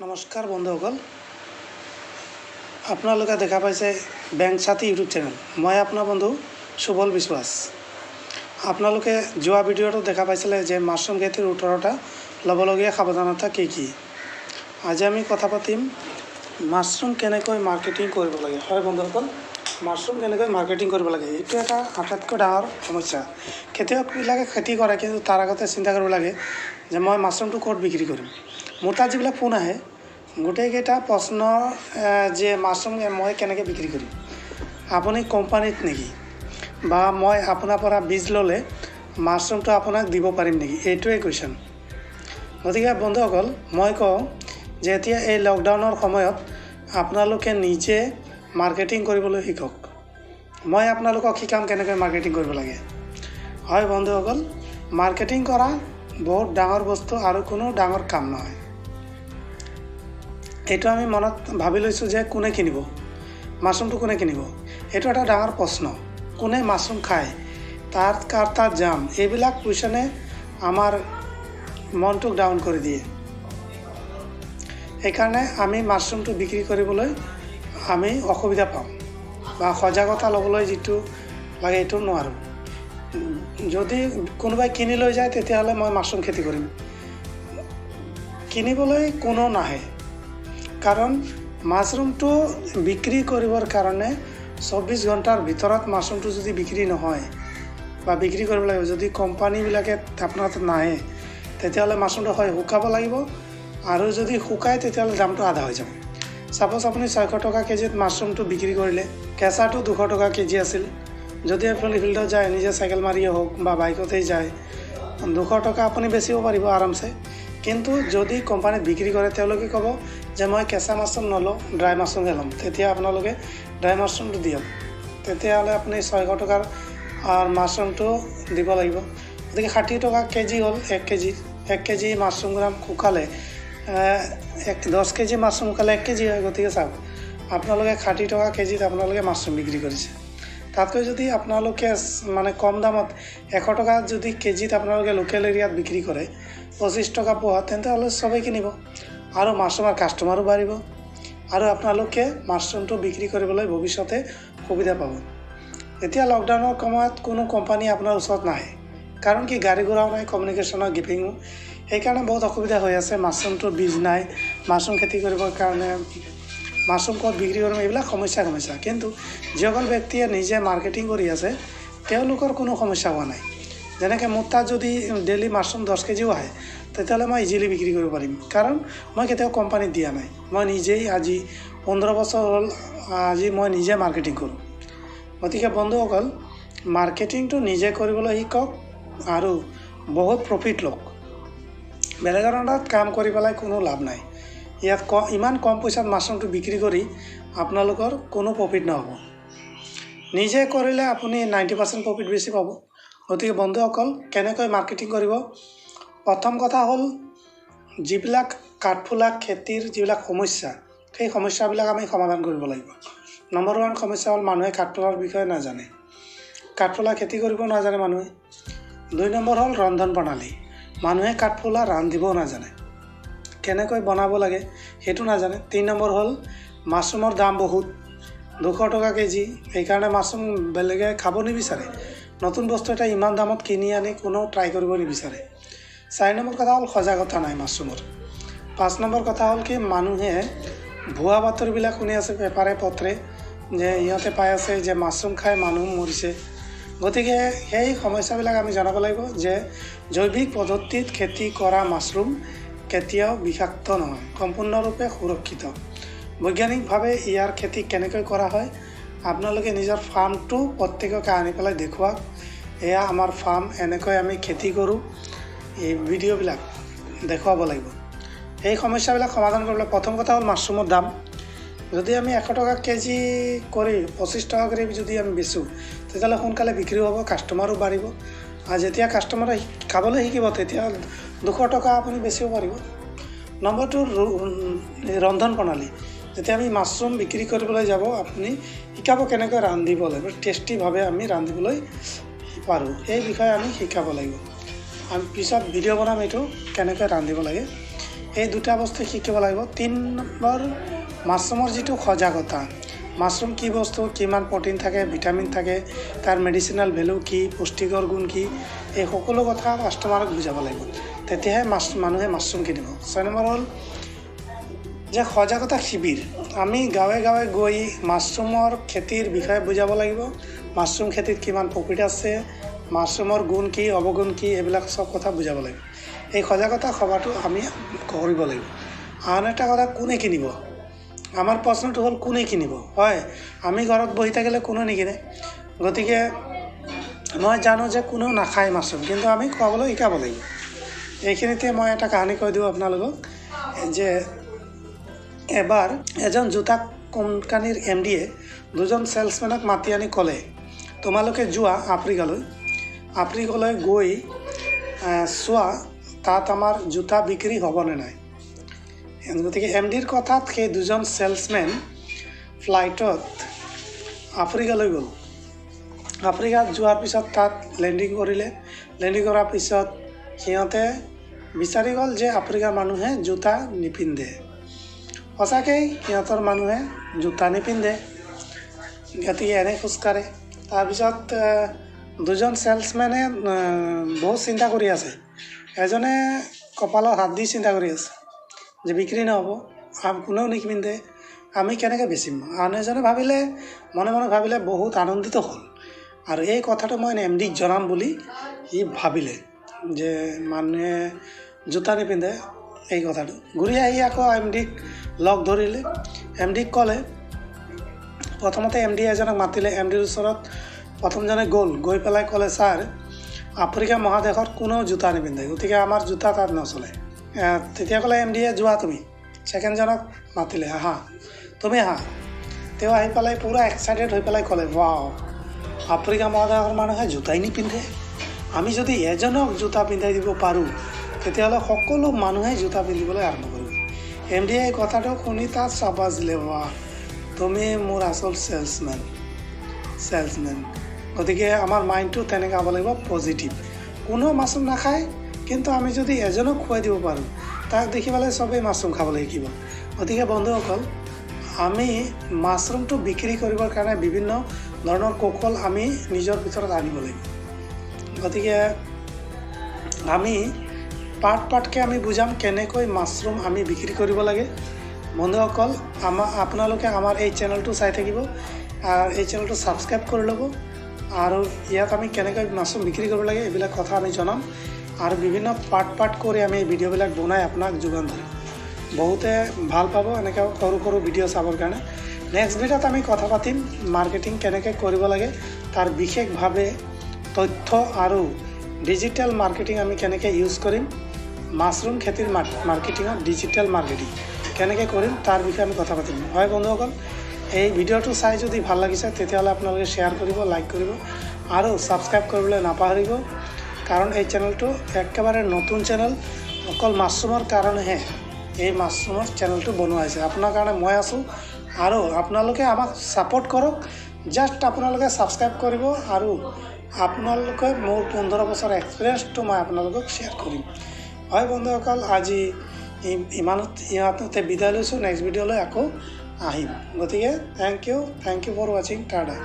নমস্কাৰ বন্ধুসকল, আপোনালোকে দেখা পাইছে বেংক সাথী ইউটিউব চেনেল। মই আপোনাৰ বন্ধু সুবল বিশ্বাস। আপোনালোকে যোৱা ভিডিঅ'টো দেখা পাইছিলে যে মাছৰুম খেতিৰ 18টা ল'বলগীয়া সাৱধানতা কি কি। আজি আমি কথা পাতিম মাছৰুম কেনেকৈ মাৰ্কেটিং কৰিব লাগে। হয় বন্ধুসকল, মাছৰুম কেনেকৈ মাৰ্কেটিং কৰিব লাগে, এইটো এটা আটাইতকৈ ডাঙৰ সমস্যা। খেতিয়কবিলাকে খেতি কৰে, কিন্তু তাৰ আগতে চিন্তা কৰিব লাগে যে মই মাছৰুমটো ক'ত বিক্ৰী কৰিম। মোৰ তাত যিবিলাক ফোন আহে, গোটেইকেইটা প্ৰশ্ন যে মাছৰুম মই কেনেকৈ বিক্ৰী কৰিম, আপুনি কোম্পানীত নেকি, বা মই আপোনাৰ পৰা বীজ ল'লে মাছৰুমটো আপোনাক দিব পাৰিম নেকি, এইটোৱে কুৱেশ্যন। গতিকে বন্ধুসকল, মই কওঁ যে এতিয়া এই লকডাউনৰ সময়ত আপোনালোকে নিজে মাৰ্কেটিং কৰিবলৈ শিকক। মই আপোনালোকক শিকাম কেনেকৈ মাৰ্কেটিং কৰিব লাগে। হয় বন্ধুসকল, মাৰ্কেটিং কৰা বহুত ডাঙৰ বস্তু আৰু কোনো ডাঙৰ কাম নহয়। এইটো আমি মনত ভাবি লৈছোঁ যে কোনে কিনিব মাছৰুমটো, কোনে কিনিব, এইটো এটা ডাঙৰ প্ৰশ্ন। কোনে মাছৰুম খায়, তাৰ কাৰ তাত যাম, এইবিলাক কুৱেশ্যনে আমাৰ মনটোক ডাউন কৰি দিয়ে। সেইকাৰণে আমি মাছৰুমটো বিক্ৰী কৰিবলৈ আমি অসুবিধা পাওঁ বা সজাগতা ল'বলৈ যিটো লাগে সেইটো নোৱাৰোঁ। যদি কোনোবাই কিনি লৈ যায়, তেতিয়াহ'লে মই মাছৰুম খেতি কৰিম। কিনিবলৈ কোনো নাহে, কাৰণ মাছৰুমটো বিক্ৰী কৰিবৰ কাৰণে 24 ঘণ্টাৰ ভিতৰত মাছৰুমটো যদি বিক্ৰী নহয় বা বিক্ৰী কৰিব লাগিব, যদি কোম্পানীবিলাকে আপোনাৰ তাত নাহে, তেতিয়াহ'লে মাছৰুমটো হয় শুকাব লাগিব আৰু যদি শুকায়, তেতিয়াহ'লে দামটো আধা হৈ যাব। ছাপ'জ আপুনি 600 টকা কেজিত মাছৰুমটো বিক্ৰী কৰিলে, কেঁচাটো 200 টকা কেজি আছিল। যদি আপুনি ফিল্ডত যায়, নিজে চাইকেল মাৰিয়ে হওক বা বাইকতেই যায়, 200 টকা আপুনি বেচিব পাৰিব আৰামছে। কিন্তু যদি কোম্পানীত বিক্ৰী কৰে, তেওঁলোকে ক'ব যে মই কেঁচা মাছৰুম নলওঁ, ড্ৰাই মাছৰুমহে ল'ম। তেতিয়া আপোনালোকে ড্ৰাই মাছৰুমটো দিয়ক, তেতিয়াহ'লে আপুনি 600 টকাৰ মাছৰুমটো দিব লাগিব। গতিকে 60 টকা কেজি হ'ল 1 কেজি। 1 কেজি মাছৰুম গ্ৰাম শুকালে, 10 কেজি মাছৰুম শুকালে 1 কেজি হয়। গতিকে চাওক, আপোনালোকে 60 টকা কেজিত আপোনালোকে মাছৰুম বিক্ৰী কৰিছে। তাতকৈ যদি আপোনালোকে মানে কম দামত 100 টকা যদি কেজিত আপোনালোকে লোকেল এৰিয়াত বিক্ৰী কৰে, 25 টকা পোৱা, তেন্তে হ'লে চবেই কিনিব আৰু মাছৰুমৰ কাষ্টমাৰো বাঢ়িব আৰু আপোনালোকে মাছৰুমটো বিক্ৰী কৰিবলৈ ভৱিষ্যতে সুবিধা পাব। এতিয়া লকডাউনৰ সময়ত কোনো কোম্পানী আপোনাৰ ওচৰত নাহে, কাৰণ কি গাড়ী ঘোঁৰাও নাই, কমিউনিকেশ্যনৰ গেপিঙো, সেইকাৰণে বহুত অসুবিধা হৈ আছে। মাছৰুমটোৰ বীজ নাই, মাছৰুম খেতি কৰিবৰ কাৰণে মাছৰুম ক'ত বিক্ৰী কৰিম, এইবিলাক সমস্যা সমস্যা। কিন্তু যিসকল ব্যক্তিয়ে নিজে মাৰ্কেটিং কৰি আছে, তেওঁলোকৰ কোনো সমস্যা হোৱা নাই। যেনেকৈ মোৰ তাত যদি ডেইলি মাছৰুম 10 কেজিও আহে, তেতিয়াহ'লে মই ইজিলি বিক্ৰী কৰিব পাৰিম, কাৰণ মই কেতিয়াও কোম্পানীত দিয়া নাই। মই নিজেই আজি 15 বছৰ হ'ল, আজি মই নিজে মাৰ্কেটিং কৰোঁ। গতিকে বন্ধুসকল, মাৰ্কেটিংটো নিজে কৰিবলৈ শিকক আৰু বহুত প্ৰফিট লওক। বেলেগৰ আণ্ডাৰত কাম কৰি পেলাই কোনো লাভ নাই। ইয়াত ইমান কম পইচাত মাছৰুমটো বিক্ৰী কৰি আপোনালোকৰ কোনো প্ৰফিট নহ'ব। নিজে কৰিলে আপুনি 90% প্ৰফিট বেছি পাব। গতিকে বন্ধুসকল, কেনেকৈ মাৰ্কেটিং কৰিব? প্ৰথম কথা হ'ল যিবিলাক কাঠফুলা খেতিৰ যিবিলাক সমস্যা, সেই সমস্যাবিলাক আমি সমাধান কৰিব লাগিব। নম্বৰ 1 সমস্যা হ'ল মানুহে কাঠফুলাৰ বিষয়ে নাজানে, কাঠফুলা খেতি কৰিব নাজানে মানুহে। 2 নম্বৰ হ'ল ৰন্ধন প্ৰণালী। মানুহে কাঠফুলা ৰান্ধিবও নাজানে, কেনেকৈ বনাব লাগে সেইটো নাজানে। 3 নম্বৰ হ'ল মাছৰুমৰ দাম বহুত, 200 টকা কেজি। সেইকাৰণে মাছৰুম বেলেগে খাব নিবিচাৰে। নতুন বস্তু এটা ইমান দামত কিনি আনি কোনেও ট্ৰাই কৰিব নিবিচাৰে। 4 নম্বৰ কথা হ'ল সজাগতা নাই মাছৰুমৰ। 5 নম্বৰ কথা হ'ল কি মানুহে ভুৱা বাতৰিবিলাক শুনি আছে পেপাৰে পত্ৰে যে ইহঁতে পাই আছে যে মাছৰুম খাই মানুহ মৰিছে। গতিকে সেই সমস্যাবিলাক আমি জনাব লাগিব যে জৈৱিক পদ্ধতিত খেতি কৰা মাছৰুম কেতিয়াও বিষাক্ত নহয়, সম্পূৰ্ণৰূপে সুৰক্ষিত। বৈজ্ঞানিকভাৱে ইয়াৰ খেতি কেনেকৈ কৰা হয়, আপোনালোকে নিজৰ ফাৰ্মটো প্ৰত্যেককে আনি পেলাই দেখুৱাওক। এয়া আমাৰ ফাৰ্ম, এনেকৈ আমি খেতি কৰোঁ, এই ভিডিঅ'বিলাক দেখুৱাব লাগিব। এই সমস্যাবিলাক সমাধান কৰিবলৈ প্ৰথম কথা হ'ল মাছৰুমৰ দাম। যদি আমি 100 টকা কেজি কৰি 25 টকা কৰি যদি আমি বেচোঁ, তেতিয়াহ'লে সোনকালে বিক্ৰীও হ'ব, কাষ্টমাৰো বাঢ়িব। আৰু যেতিয়া কাষ্টমাৰে খাবলৈ শিকিব, তেতিয়া 200 টকা আপুনি বেচিব পাৰিব। নম্বৰ 2, ৰন্ধন প্ৰণালী। যেতিয়া আমি মাছৰুম বিক্ৰী কৰিবলৈ যাব, আপুনি শিকাব কেনেকৈ ৰান্ধিব লাগিব, টেষ্টিভাৱে আমি ৰান্ধিবলৈ পাৰোঁ, সেই বিষয়ে আমি শিকাব লাগিব। আমি পিছত ভিডিঅ' বনাম এইটো কেনেকৈ ৰান্ধিব লাগে। এই দুটা বস্তু শিকিব লাগিব। 3 নম্বৰ, মাছৰুমৰ যিটো সজাগতা, মাছৰুম কি বস্তু, কিমান প্ৰ'টিন থাকে, ভিটামিন থাকে, তাৰ মেডিচিনেল ভেলু কি, পুষ্টিকৰ গুণ কি, এই সকলো কথা কাষ্টমাৰক বুজাব লাগিব। তেতিয়াহে মানুহে মাছৰুম কিনিব। 6 নম্বৰ হ'ল যে সজাগতা শিবিৰ। আমি গাঁৱে গাঁৱে গৈ মাছৰুমৰ খেতিৰ বিষয়ে বুজাব লাগিব। মাছৰুম খেতিত কিমান প্ৰফিট আছে, মাছৰুমৰ গুণ কি, অৱগুণ কি, এইবিলাক চব কথা বুজাব লাগিব। এই সজাগতা সভাটো আমি কৰিব লাগিব। আন এটা কথা, কোনে কিনিব? আমাৰ প্ৰশ্নটো হ'ল, কোনে কিনিব? হয়, আমি ঘৰত বহি থাকিলে কোনেও নিকিনে। গতিকে মই জানো যে কোনেও নাখায় মাছৰুম, কিন্তু আমি খুৱাবলৈ শিকাব লাগিব। এইখিনিতে মই এটা কাহিনী কৈ দিওঁ আপোনালোকক যে এবাৰ এজন জোতা কোম্পানীৰ এম ডিয়ে দুজন চেলছমেনক মাতি আনি ক'লে, "তোমালোকে যোৱা আফ্ৰিকালৈ। আফ্ৰিকালৈ গৈ চোৱা, তাত আমাৰ জোতা বিক্ৰী হ'বনে নাই।" গতিকে এম ডিৰ কথাত সেই দুজন চেলছমেন ফ্লাইটত আফ্ৰিকালৈ গ'ল। আফ্ৰিকাত যোৱাৰ পিছত তাত লেণ্ডিং কৰিলে। লেণ্ডিং কৰাৰ পিছত সিহঁতে বিচাৰি গ'ল যে আফ্ৰিকাৰ মানুহে জোতা নিপিন্ধে। সঁচাকেই সিহঁতৰ মানুহে জোতা নিপিন্ধে, গতিকে এনেই খোজকাঢ়ে। তাৰপিছত দুজন চেলছমেনে বহুত চিন্তা কৰি আছে। এজনে কপালত হাত দি চিন্তা কৰি আছে যে বিক্ৰী নহ'ব, কোনেও নিপিন্ধে, আমি কেনেকৈ বেচিম? আন এজনে ভাবিলে, মনে মনে ভাবিলে, বহুত আনন্দিত হ'ল আৰু এই কথাটো মই এম ডিক জনাম বুলি সি ভাবিলে যে মানুহে জোতা নিপিন্ধে এই কথাটো। ঘূৰি আহি আকৌ এম ডিক লগ ধৰিলে। এম ডিক ক'লে। প্ৰথমতে এম ডি এজনক মাতিলে। এম ডিৰ ওচৰত প্ৰথমজনে গ'ল। গৈ পেলাই ক'লে, "ছাৰ, আফ্ৰিকা মহাদেশত কোনেও জোতা নিপিন্ধে, গতিকে আমাৰ জোতা তাত নচলে।" তেতিয়া ক'লে এম ডিয়ে, "যোৱা তুমি।" ছেকেণ্ডজনক মাতিলে, "আহা, তুমি আহা।" তেওঁ আহি পেলাই পূৰা এক্সাইটেড হৈ পেলাই ক'লে, "ৱাও, আফ্ৰিকা মহাদেশৰ মানুহে জোতাই নিপিন্ধে। আমি যদি এজনক জোতা পিন্ধাই দিব পাৰোঁ, তেতিয়াহ'লে সকলো মানুহে জোতা পিন্ধিবলৈ আৰম্ভ কৰিব।" এম ডিয়ে এই কথাটো শুনি তাত চাবাচ দিলে, "বাহ, তুমি মোৰ আচল চেলছমেন, চেলছমেন।" গতিকে আমাৰ মাইণ্ডটো তেনেকুৱা হ'ব লাগিব, পজিটিভ। কোনেও মাছৰুম নাখায়, কিন্তু আমি যদি এজনক খুৱাই দিব পাৰোঁ, তাক দেখি পেলাই চবেই মাছৰুম খাবলৈ শিকিব। গতিকে বন্ধুসকল, আমি মাছৰুমটো বিক্ৰী কৰিবৰ কাৰণে বিভিন্ন ধৰণৰ কৌশল আমি নিজৰ ভিতৰত আনিব লাগিব। গতিকে আমি পাৰ্ট পাৰ্টকৈ আমি বুজাম কেনেকৈ মাছৰুম আমি বিক্ৰী কৰিব লাগে। বন্ধুসকল, আপোনালোকে আমাৰ এই চেনেলটো চাই থাকিব আৰু এই চেনেলটো ছাবস্ক্ৰাইব কৰি ল'ব। আৰু ইয়াত আমি কেনেকৈ মাছৰুম বিক্ৰী কৰিব লাগে, এইবিলাক কথা আমি জনাম আৰু বিভিন্ন পাৰ্ট পাৰ্ট কৰি আমি এই ভিডিঅ'বিলাক বনাই আপোনাক যোগান ধৰিম। বহুতে ভাল পাব এনেকৈ সৰু সৰু ভিডিঅ' চাবৰ কাৰণে। নেক্সট ভিডিঅ'ত আমি কথা পাতিম মাৰ্কেটিং কেনেকৈ কৰিব লাগে, তাৰ বিশেষভাৱে তথ্য আৰু ডিজিটেল মাৰ্কেটিং আমি কেনেকৈ ইউজ কৰিম, মাছৰুম খেতিৰ মাৰ্কেটিঙত ডিজিটেল মাৰ্কেটিং কেনেকৈ কৰিম, তাৰ বিষয়ে আমি কথা পাতিম। হয় বন্ধুসকল, এই ভিডিঅ'টো চাই যদি ভাল লাগিছে, তেতিয়াহ'লে আপোনালোকে শ্বেয়াৰ কৰিব, লাইক কৰিব আৰু ছাবস্ক্ৰাইব কৰিবলৈ নাপাহৰিব। কাৰণ এই চেনেলটো একেবাৰে নতুন চেনেল। অকল মাছৰুমৰ কাৰণেহে এই মাছৰুমৰ চেনেলটো বনোৱা হৈছে। আপোনাৰ কাৰণে মই আছোঁ আৰু আপোনালোকে আমাক ছাপোৰ্ট কৰক। জাষ্ট আপোনালোকে ছাবস্ক্ৰাইব কৰিব আৰু আপোনালোকে মোৰ 15 বছৰ এক্সপিৰিয়েঞ্চটো মই আপোনালোকক শ্বেয়াৰ কৰিম। হয় বন্ধুসকল, আজি ইমানতে বিদায় লৈছোঁ। নেক্সট ভিডিঅ'লৈ আকৌ আহিম। গতিকে thank you, thank you for watching, tata.